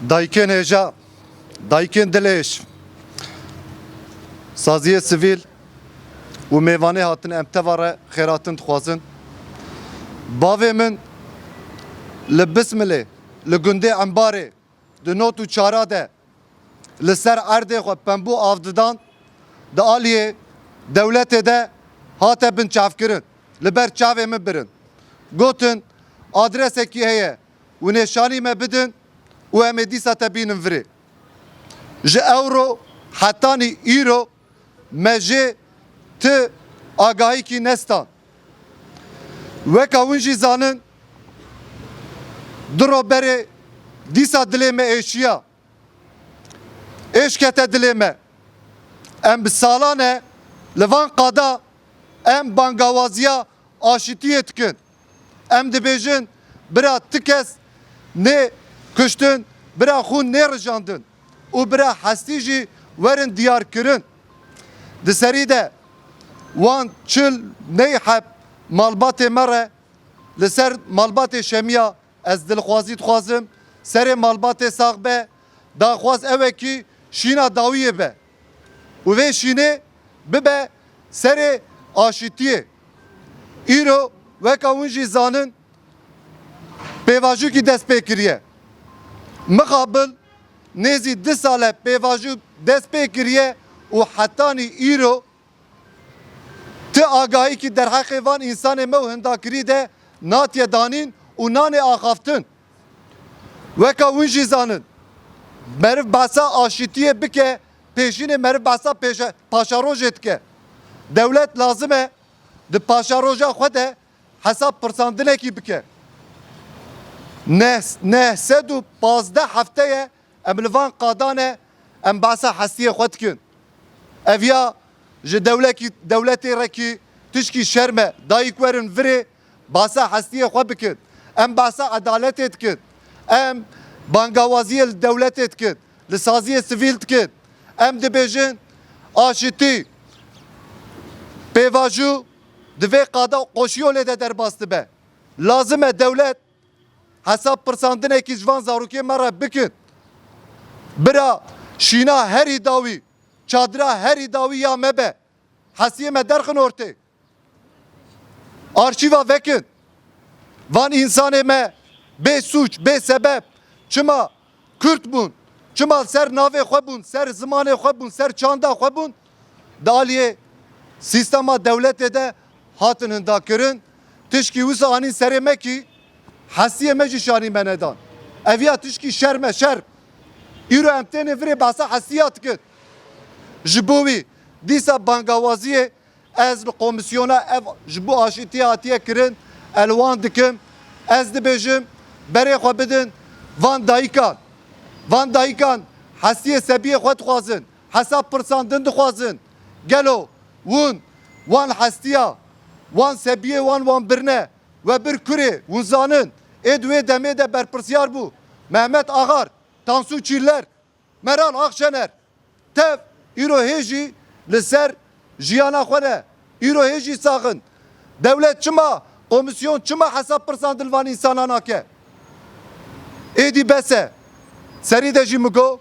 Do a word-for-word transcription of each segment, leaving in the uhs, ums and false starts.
Dayikên hêja, dayikên dilêş, saziyê sivîl û mêvanê hatin, em teva re xêratin dixwazin. Bavê min li Bismilê, li gundê Embarê, di not û çara de li ser erdê xwe pembû av didan, di aliyê dewletê de hate binçavkirin, li ber çavê min birin. Gotin, adresekî heye, û nêşanî me bidin û em ê dîsa te bînin virê. Ji ewro hetanî îro me jê ti agahîkî nestan. Weka hûn jî zanin, du ro berê dîsa dilê me êşiya. Êş kete dilê me. Em bi salan e li van qada em bangawaziya aşitiyê dikin. Em dibêjin, bira ti kes nê kuştin, bira xûn nê rijandin û bira hestî jî werin diyar kirin. Di serî de wan çil ney heb malbatê me re, li ser malbatê Şemiya ez dilxwazî dixwazim, serê malbatê sax be, daxwaz ew e kî şîna dawiyê be û vê şînê bibe serê aşitiyê. Îro weka hûn jî zanin, pêvajoyekî dest pê kiriye. Mixabil nêzî du sal e pêvajo dest pê kiriye û hetanî îro ti agahîkî derheqê van însanê me û hindakirî de natiye danîn û nanê axaftin. Weka hûn jî zanin, meriv behsa aşitiyê bike, pêşînê meriv behsa pêşe-, paşerojê dike. Dewlet lazim e di paşeroja xwe de hesab pirsandinekî bike. Neh-, neh sed û pazdeh hefte ye em li van qadan e, em behsa hestiyê xwe dikin. Ev ya ji dewlekî, dewletê re kî tişkî şerm e. Dayik werin virê, behsa hestiyê xwe bikin. Em behsa edaletê dikin. Em bangawaziyê li dewletê dikin. Li saziyê sivîl dikin. Em dibêjin, aşitî, pêvajo di vê qada qoşiyolê de derbas dibe. Lazim e dewlet hesab pirsandinekî ji van zarokê me re bikin. Bira şîna herî dawî, çadira herî dawî ya me be. Hestiyê me derxin ortê. Arşîva vekin. Van însanê me bê sûc, bê sebeb çima Kurd bûn, çima ser navê xwe bûn, ser zimanê xwe bûn, ser çanda xwe bûn, di aliyê sîstema dewletê de hatin hindakirin. Tişkî wisa anîn serê me kî hestiyê me jî şanî me nedan. Ev ya tişkî şerm e, şerm. Îro em têne virê behsa hestiya dikin. Ji bo wî dîsa bangawaziyê ez li komîsyona ev ji bo aşîtiyê hatiye kirin, ez li wan dikim. Ez dibêjim, berê xwe bidin van dayikan. Van dayikan hestiyê sebiyê xwe dixwazin, hesab pirsandin dixwazin. Gelo hûn wan hestiya, wan sebiyê wan, wan birine, we bir kurê, hûn zanin, ê di wê demê de berpirsiyar bû Mehmet Axar, Tansu Çiller, Meral Akşener, tev îro hê jî li ser jiyana xwe ne. Îro hê jî sax in. Dewlet çima, komîsyon çima hesab pirsandin van însana nake? Êdî bes e. Serî de jî min got,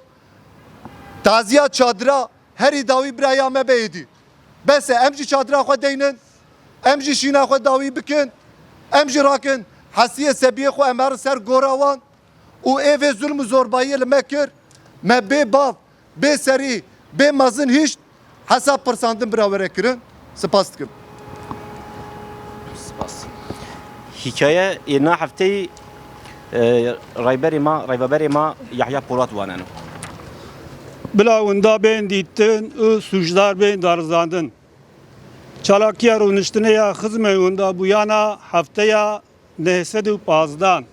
taziya çadira herî dawî biraya me be êdî. Bes e, em jî çadira xwe deynin, em jî şîna xwe dawî bikin, em jî rakin hestiyê sebiyê xwe em herin ser gora wan. Û ê vê zulm û zorbayiyê li me kir, me bê bav, bê serî, bê mezin hişt, hesab pirsandin bira were kirin. Spas dikim. Spas. Hîkaye ê na hefteyî, e, rayberê ma, rayveberê ma Yahya Polat waneno. Bila winda bên dîtin û sûcdar bên darizandin. Çalakiya rûniştinê ya xizmê winda bûyana hefteya neh sed û pazdan.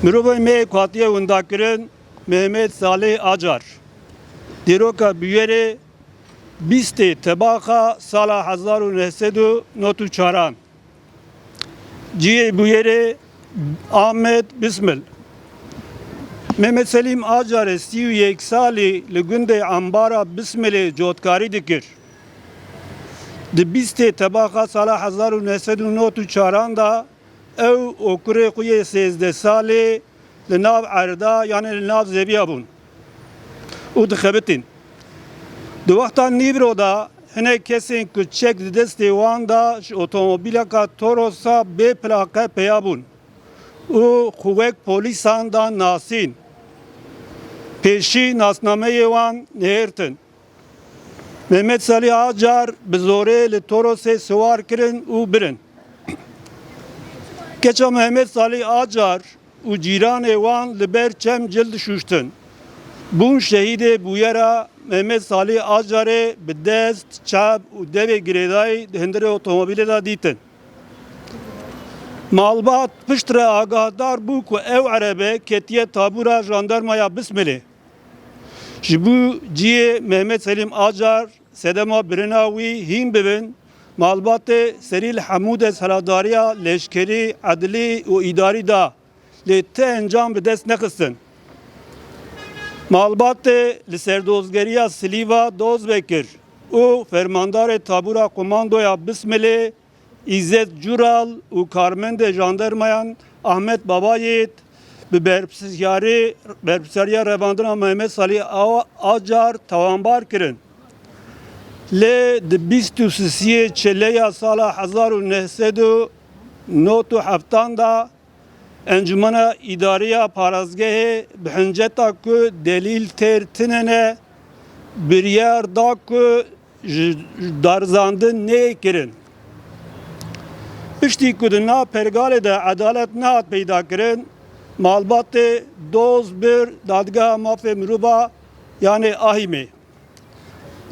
Mirovê me yê ku hatiye windakirin Mehmet Salih Acar. Dîroka bûyerê Bîstê Tebaxa sala hezar û neh sed û nod û çaran. Cihê bûyerê Amed Bismil. Mehmet Selîm Acarê sî û yek salî li gundê Ambara Bismilê cotkarî dikir. Di bîstê Tebaxa sala hezar û neh sed û nod û çaran de ew û kurê xwe yê sêzdeh salî li nav erda, yanê li nav zeviya bûn û dixebitîn. Di wexta nîvro de hinek kesên ku çek di destê wan de ji otomobîleka Torosa bê plaqe peya bûn û xwe wek polîsan dan nasîn. Pêşî nasnameyê wan nihêrtin. Mehmet Salî Acar bi zorê li Torosê siwar kirin û birin. Keça Mehmet Salî Acar û cîranê wan li ber çem cil dişûştin. Bûn şehîdê bûyera Mehmet Salî Acarê bi dest, çav û devê girêdayî di hundirê otomobîlê de dîtin. Malbat piştre agahdar bû ku ew erebe ketiye tabûra jandarmaya Bismilê. Ji bo cihê Mehmet Selîm Acar sedema birina wî hîn bibin, malbatê serî li hemû desthilatdariya leşkerî, edlî û îdarî da, lê ti encam bi dest nexistin. Malbatê li serdozgeriya Silîva doz vekir û fermandarê tabûra komandoya Bismilê Îzzet Cural û karmendê jandarmayan Ahmet Babayêt bi berpirsiyarî, berpirsiyariya revandina Mehmet Salî Awa-, Acar tawanbar kirin. Lê di bîst û sisiyê Çeleya sala hezar û neh sed û nod û heftan de Encûmena Îdariya Parêzgehê bi hinceta ku delîl têr tine ne, biryar da ku ji darizandin neyê kirin. Piştî ku di nav pergalê de edalet nehat peyda kirin, malbatê doz bir Dadgeha Mafê Mirova, yanê AHÎMê.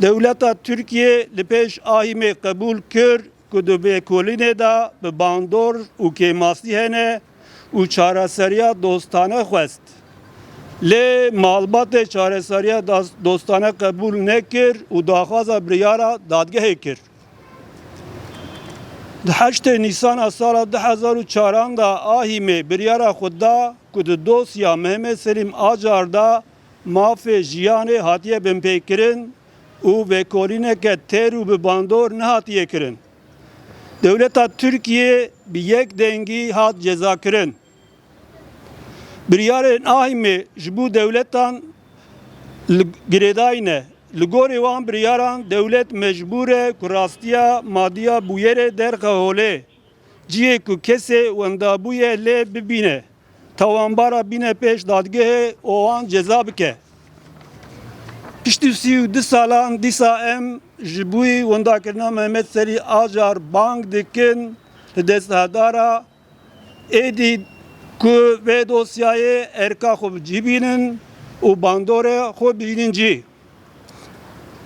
Dewleta Tirkiyê li pêş AHÎMê qebûl kir ku di vêkolînê de bi bandor û kêmasî hene û çareseriya dostane xwest. Lê malbatê çareseriya das-, dostane qebûl nekir û daxwaza biryara dadgehê kir. Di heştê Nîsana sala du hezar û çaran de AHÎMê biryara xwe da ku di dosya Mehmet Selîm Acar de mafê jiyanê hatiye binpêkirin û vekolîneke têr û bi bandor nehatiye kirin. Dewleta Tirkiyê bi yek dengî hat cezakirin. Biryarên AHÎMê ji bo dewletan li girêdayî ne. Li gorî wan biryaran dewlet mecbûr e ku rastiya madiya bûyerê derxe holê. Cihê ku kesê wendabûye lê bibîne. Tawanbara bîne pêş dadgehê û wan ceza bike. Piştî sî û du salan dîsa em ji bo wendakirina Mehmet Selî Acar bang dikin li desthilatdara êdî ku vê dosyayê erka xwe bi cî bînin û bandorê xwe bînin cî.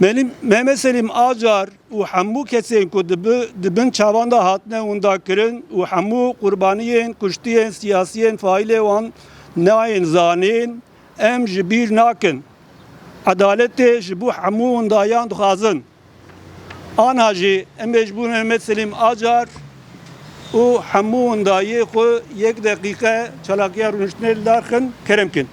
Melî-, Mehmet Selîm Acar û hemû kesên ku di bi-, di bin çavan de hatine windakirin û hemû qurbaniyên kuştiyên siyasiyên faîlê wan nayên zanîn, em ji bîr nakin. Edaletê ji bo hemû windayan dixwazin. Ana jî em ê ji bo Mehmet Selîm Acar û hemû windayê xwe yek deqîqe çalakiya rûniştinê li dar xin, kerem kin.